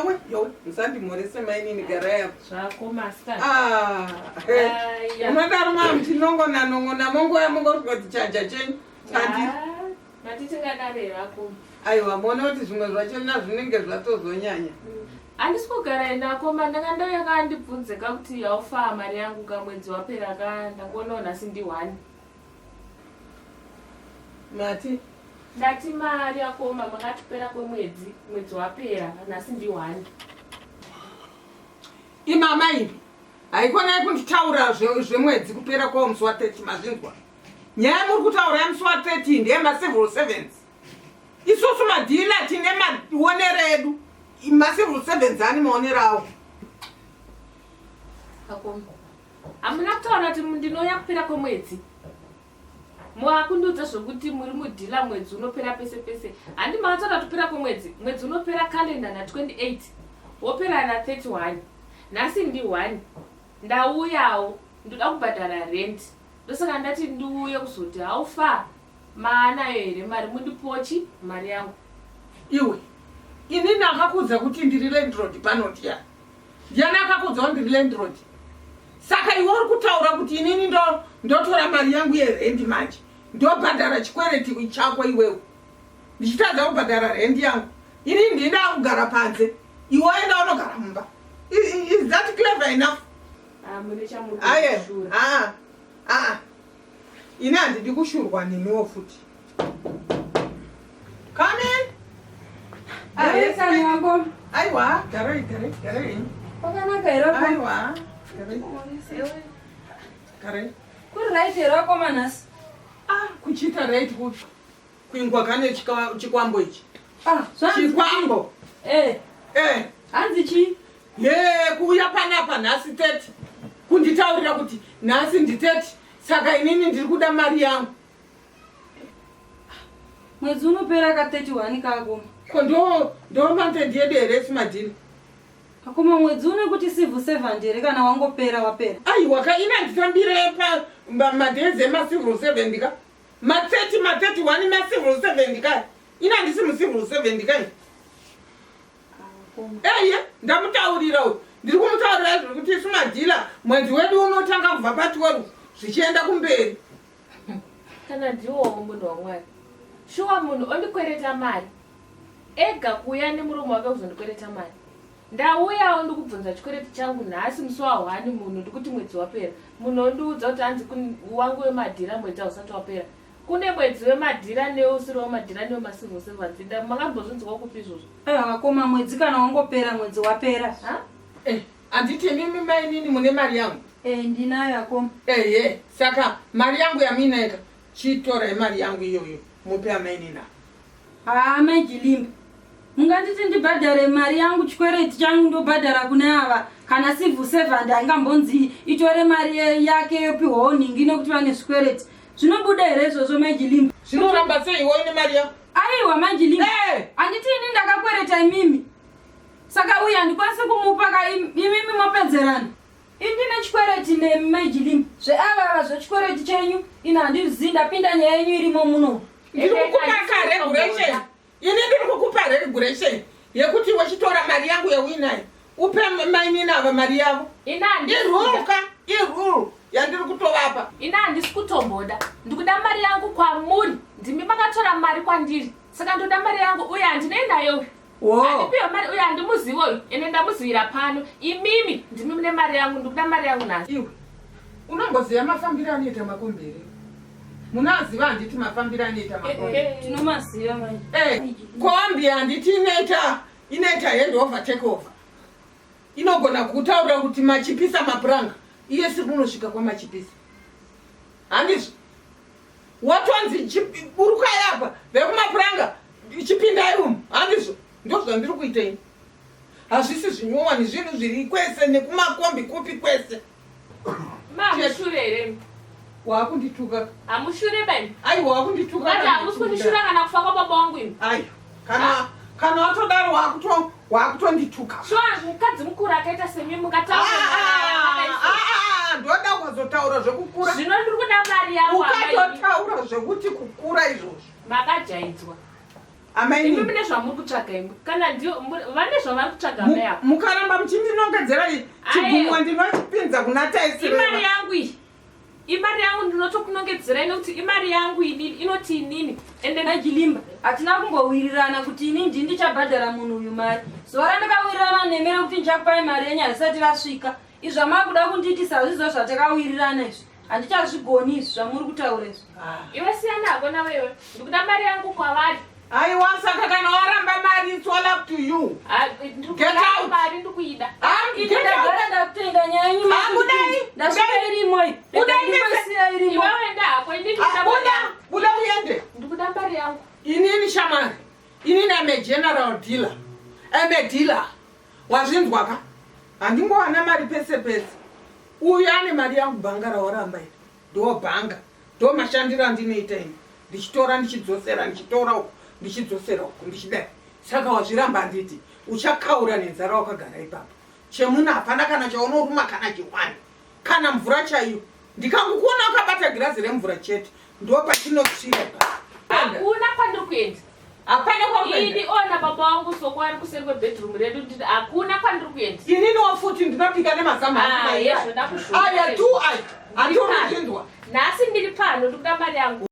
Yowe, yowe, musandimhorese mainini garai apo. Zvako master. Ah, Aya. unodaro maa muchinongona nongona mongoya mongosvika kuti chanja chenyu. Handi. Ah, Mati tingadaro here akoma. Aiwa, moona kuti zvimwe zvachona zvinenge zvatozonyanya. Handisi kugara ende akoma ndanga ndauya kandibvunze ka kuti haufaa mari yangu ka mwedzi wapera ka ndangonawo nhasi ndi one. Mati. Ndati mari akoma makatipera kwemwedzi mwedzi wapera nhasi ndi one. Imama ipi? Haikonai kunditaura zvemwedzi kupera kwawo musi wa 30 mazvinzwa. Nyaya muri kutaura yemusi wa 30 ndeyema civil servants. Isusu madhila tine maonero edu. Macivil servants ani maonero awo. Akoma. Hamuna kutaura kuti ndinouya kupera kwemwedzi. Mwakundiudza zvokuti muri mudhila mwedzi unopera pese pese. Handi makataura kuti kupera kwemwedzi. Mwedzi unopera calendar na 28. Wopera na 31. Nhasi ndi 1. Ndauyawo. Ndoda kubhadhara rent. Ndosaka ndati ndiuye kuzoti how far maanayo here mari mundipochi mari yangu. Iwe, inini akakuudza kuti ndiri landlord pano ndiani? Ndiani akakuudza kuti ndiri landlord? Saka iwe uri kutaura kuti inini ndo ndotora mari yangu yerendi manje ndobhadhara chikwereti chako iwewe ndichitadza kubhadhara rendi yangu ini ndinda kugara panze iwe enda unogara mumba. Is that clever enough? Ah, mune chamuri Aye, kushura. ah, ah. Ini handidi kushurwa nemiwo futi. Come in. Ah, yes, Garisani wako Aiwa, garai, garai, garai. kwakanaka here wako? Aiwa, garai, garai. Kuri right here wako manhasi? Ah, kuchiita right kupi? Kuingwa kane chikwambo ichi. Ah, zvanzi Chikwambo. eh, Eh, hanzi chii? ye kuuya panapa nhasi 30 kunditaurira kuti nhasi ndi 30 saka inini ndiri kuda mari yangu. Mwedzi unopera ka 31 kako. Ko ndo ndo month end yedu here simadhiri? Akoma mwedzi une kuti civil servant here kana wangopera wapera. Aiwa ka ini handitambire pa madays emacivil servant ka. Ma 30 ma 31 ma civil servant ka. Ini handisi mucivil servant ka. Eye ndamutaurira uyu. Ndiri kumutaurira zviri kuti isu madhila mwedzi wedu unotanga kubva pa 12 zvichienda kumberi. Kana ndiwowo munhu waMwari. Shuwa munhu ondikwereta mari. Ega kuuya nemuromo wake kuzondikwereta mari. Ndauyawo ndikubvunza chikwereti changu nhasi musi wa1 munhu ndikuti mwedzi wapera. Munhu ondiudza kuti hanzi wangu wemadhira mwedzi hausati wapera. Kune mwedzi wemadhira neusiri wemadhira newemacivil servants. Makambozvinzwa kupi izvozvo? Aiwa akoma mwedzi kana wangopera mwedzi wapera. Ha? Eh, handiti imimi mainini mune mari yangu? Eh, ndinayo akoma. Ehe, saka mari yangu yamuinaika chitorai mari yangu iyoyo mupe amainini ava. Haa mai Jilimba. Munganditi ndibhadhare mari yangu chikwereti changu ndobhadhara kune ava kana civil servant angambonzi itore mari yake yopiwawo nhingi nekuti vane zvikwereti. Zvinobuda here izvozvo mai Jilimba? Zvinoramba sei iwe une mari yako? Aiwa mai Jilimba. Eh! Handiti ini ndakakwereta imimi. Saka uyu handikwanisi kumupa ka imimi mopedzerana. Ini ndine chikwereti nemi mai Jilimba. Zveava ava zvechikwereti chenyu ini handizvizivi ndapinda nyaya yenyu irimo muno. Ndiri kukupa ka regulation. Ini ndiri kukupa regulation yekuti wechitora mari yangu yauinayo upe mainini ava mari yavo. Ini handisi Irule kuda. ka, irule yandiri kutovapa. Ini handisi kutomboda. Ndikuda mari yangu kwamuri. Ndimi makatora mari kwandiri. Saka ndoda mari yangu uye handinei nayo uyu. Wo. Handipiwe mari uye handimuzivi uyu. Ende ndamuzivira pano. Imimi ndimi mune mari yangu. Ndikuda mari yangu nhasi. Iwe unomboziva mafambiro anoita makombi here? Munoaziva handiti mafambiro anoita makombi? Tinomaziva mai. Eh, kombi handiti inoita inoita hand over take over. Inogona kutaura kuti machipisa mapuranga iye siri kunosvika kwamachipisa. Handizvo? Watonzi burukai apa vekumapuranga chipindai umu. Handizvo? Ndozvandiri kuita ini. Hazvisi zvinyowani zvinhu zviri kwese nekumakombi kupi kwese. Mamushure here? Wakundituka. Hamushure bani? Aiwa wakundituka. Vati hamusi kundishura kana kufa kwababa wangu imi. Aiwa. Kana kana watodaro wakuto wakutondituka. Shuwa mukadzi mukuru akaita semi mukataura. Ndoda kuzotaura zvekukura. Zvino ndiri kuda mari yangu. Ukatotaura zvekuti kukura izvozvo. Makajaidzwa. Amai Imi mune zvamuri kutsvaga imwi. Kana ndiyo vane zvavari kutsvaga amai ava. Mukaramba muchindinongedzera chigumwa ndinochipinza kuna taisireva. Imari yangu iyi. Imari yangu ndinotokunongedzerai nekuti imari yangu inini inoti inini. Ende naJilimba hatina kumbowirirana kuti ini ndini ndichabhadhara munhu uyu mari. Zuva randakawirirana nemi rekuti ndichakupai mari yenyu harisati rasvika. Izvi zvamakuda kundiitisa hazvizvo zvatakawirirana izvi. Handichazvigoni izvi zvamuri kutaura izvi. Ah. Iwe siyana hako navo iwe. Ndikuda mari yangu kwavari. Aiwa saka kana waramba mari it's all up to you. Ah, Get out. Mari ndikuida. Ah, get out. Ndakutenda nyaya yenyu. Ah, budai. Ndasvika irimo iyi. Budai ndisiya irimo. Iwe wenda hako inini ah, buda. Buda uende. Ndikuda mari yangu. Inini shamari. Inini I'm a general dealer. I'm a dealer. Wazvinzwa ka? Handingowana mari pese pese. Uyu ane mari yangu bhanga rawaramba iri. Ndo bhanga. Ndo mashandiro andinoita ini. Ndichitora ndichidzosera ndichitora uku ndichidzosera uku ndichidai. Saka wazviramba handiti uchakaura nenzara wakagara ipapo. Chemuna hapana kana chaunoruma kana chiwani. Kana mvura chaiyo. Ndikangokuona wakabata girazi remvura chete. Ndo pachinotsvira ipapo. Hakuna kwandiri kuenda. Hapana kwakuenda. Ini ona baba wangu soko ari kuseri kwebedroom redu nditi hakuna kwandiri kuenda. Ininiwo futi ndinopika nemazamu Ah, yezvo ndakushora. Aya tu aya. Handiri kuzvinzwa. Nhasi ndiri pano ndikuda mari yangu.